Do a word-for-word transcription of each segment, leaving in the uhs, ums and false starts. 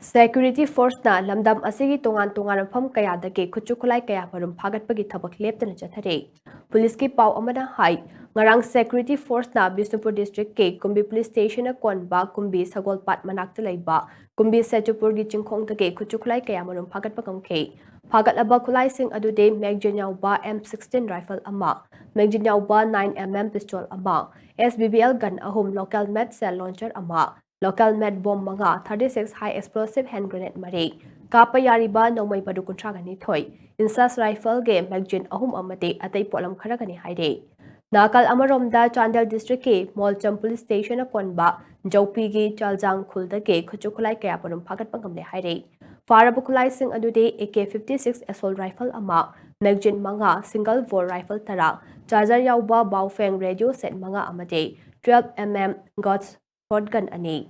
Security Forceꯅ ꯂꯝꯗꯝ ꯑꯁꯤꯒꯤ ꯇꯣꯉꯥꯟ ꯇꯣꯉꯥꯟꯕ ꯃꯐꯝ ꯀꯌꯥꯗꯒꯤ ꯈꯨꯠꯁꯨ ꯈꯨꯠꯂꯥꯏ ꯀꯌꯥ ꯃꯔꯨꯝ ꯐꯥꯒꯠꯄꯒꯤ ꯊꯕꯛ ꯂꯦꯞꯇꯅ ꯆꯠꯊꯔꯤ꯫ ꯄꯨꯂꯤꯁꯀꯤ ꯄꯥꯎ ꯑꯃꯅ ꯍꯥꯏ, ꯉꯔꯥꯡ Security Forceꯅ ꯕꯤꯁꯅꯨꯄꯨꯔ districtꯀꯤ ꯀꯨꯝꯕꯤ police stationꯅ ꯀꯣꯟꯕ ꯀꯨꯝꯕꯤ ꯁꯒꯣꯜꯄꯥꯠ ꯃꯅꯥꯛꯇ ꯂꯩꯕ ꯀꯨꯝꯕꯤ ꯁꯦꯆꯨꯄꯨꯔꯒꯤ ꯆꯤꯡꯈꯣꯡꯗꯒꯤ ꯈꯨꯠꯁꯨ ꯈꯨꯠꯂꯥꯏ ꯀꯌꯥ ꯃꯔꯨꯝ ꯐꯥꯒꯠꯄ ꯉꯝꯈꯤ꯫ ꯐꯥꯒꯠꯂꯕ ꯈꯨꯠꯂꯥꯏꯁꯤꯡ ꯑꯗꯨꯗꯤ magazine ꯌꯥꯎꯕ M sixteen rifle ꯑꯃ, magazine ꯌꯥꯎꯕ nine MM pistol ꯑꯃ, SBBL gun ꯑꯍꯨꯝ, local made shell launcher ꯑꯃ, local made bomb ꯃꯉꯥ, thirty six high explosive hand grenade ꯃꯔꯤ, ꯀꯥꯞꯄ ꯌꯥꯔꯤꯕ ꯅꯣꯡꯃꯩ ꯃꯔꯨ ꯀꯨꯟꯊ꯭ꯔꯥꯒ ꯅꯤꯊꯣꯏ, INSAS rifleꯒꯤ magazine ꯑꯍꯨꯝ ꯑꯃꯗꯤ ꯑꯇꯩ ꯄꯣꯠꯂꯝ ꯈꯔꯒꯅꯤ ꯍꯥꯏꯔꯤ꯫ ꯅꯥꯀꯜ ꯑꯃꯔꯣꯝꯗ ꯆꯥꯟꯗꯦꯜ districtꯀꯤ ꯃꯣꯜꯆꯝ police stationꯅ ꯀꯣꯟꯕ ꯖꯧꯄꯤꯒꯤ ꯆꯥꯜꯖꯥꯡ ꯈꯨꯜꯗꯒꯤ ꯈꯨꯠꯁꯨ ꯈꯨꯠꯂꯥꯏ ꯀꯌꯥ ꯃꯔꯨꯝ ꯐꯥꯒꯠꯄ ꯉꯝꯂꯦ ꯍꯥꯏꯔꯤ꯫ ꯐꯥꯔꯕ ꯈꯨꯠꯂꯥꯏꯁꯤꯡ ꯑꯗꯨꯗꯤ AK fifty six assault rifle ꯑꯃ, magazine ꯃꯉꯥ, single bore rifle ꯇꯔꯥ, charger ꯌꯥꯎꯕ Baofeng radio set ꯃꯉꯥ ꯑꯃꯗꯤ twelve MM Gauss shotgun ꯑꯅꯤ꯫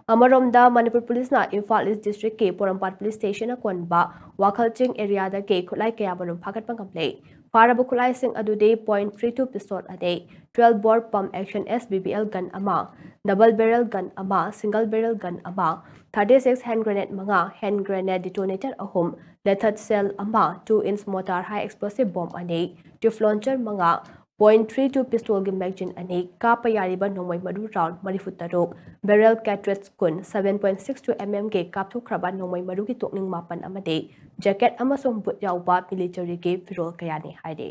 ꯑꯃꯔꯣꯝꯗ ꯃꯅꯤꯄꯨꯔ ꯄꯨꯂꯤꯁꯅ ꯏꯝꯐꯥꯜ East districtꯀꯤ ꯄꯣꯔꯣꯝꯄꯥꯠ police stationꯅ ꯀꯣꯟꯕ ꯋꯥꯈꯜ ꯆꯤꯡ areaꯗꯒꯤ ꯈꯨꯠꯂꯥꯏ ꯀꯌꯥ ꯃꯔꯨꯝ ꯐꯥꯒꯠꯄ ꯉꯝꯂꯦ꯫ ꯐꯥꯔꯕ ꯈꯨꯠꯂꯥꯏꯁꯤꯡ ꯑꯗꯨꯗꯤ point three two pistol ꯑꯅꯤ, twelve bore pump action SBBL gun ꯑꯃ, double barrel gun ꯑꯃ, single barrel gun ꯑꯃ, thirty six hand grenade ꯃꯉꯥ, hand grenade detonator ꯑꯍꯨꯝ, leaded shell ꯑꯃ, two inch mortar high explosive bomb ꯑꯅꯤ, tube launcher ꯃꯉꯥ, point three two pistolꯒꯤ magazine ꯑꯅꯤ, ꯀꯥꯞꯄ ꯌꯥꯔꯤꯕ ꯅꯣꯡꯃꯩ ꯃꯔꯨ round ꯃꯔꯤꯐꯨ ꯇꯔꯨꯛ, barrel cartridge ꯀꯨꯟ, seven point six two MMꯒꯤ ꯀꯥꯞꯊꯣꯛꯈ꯭ꯔꯕ ꯅꯣꯡꯃꯩ ꯃꯔꯨꯒꯤ ꯇꯣꯛꯅꯤꯡ ꯃꯥꯄꯟ ꯑꯃꯗꯤ jacket ꯑꯃꯁꯨꯡ boot ꯌꯥꯎꯕ militaryꯒꯤ ꯐꯤꯔꯣꯜ ꯀꯌꯥꯅꯤ ꯍꯥꯏꯔꯤ꯫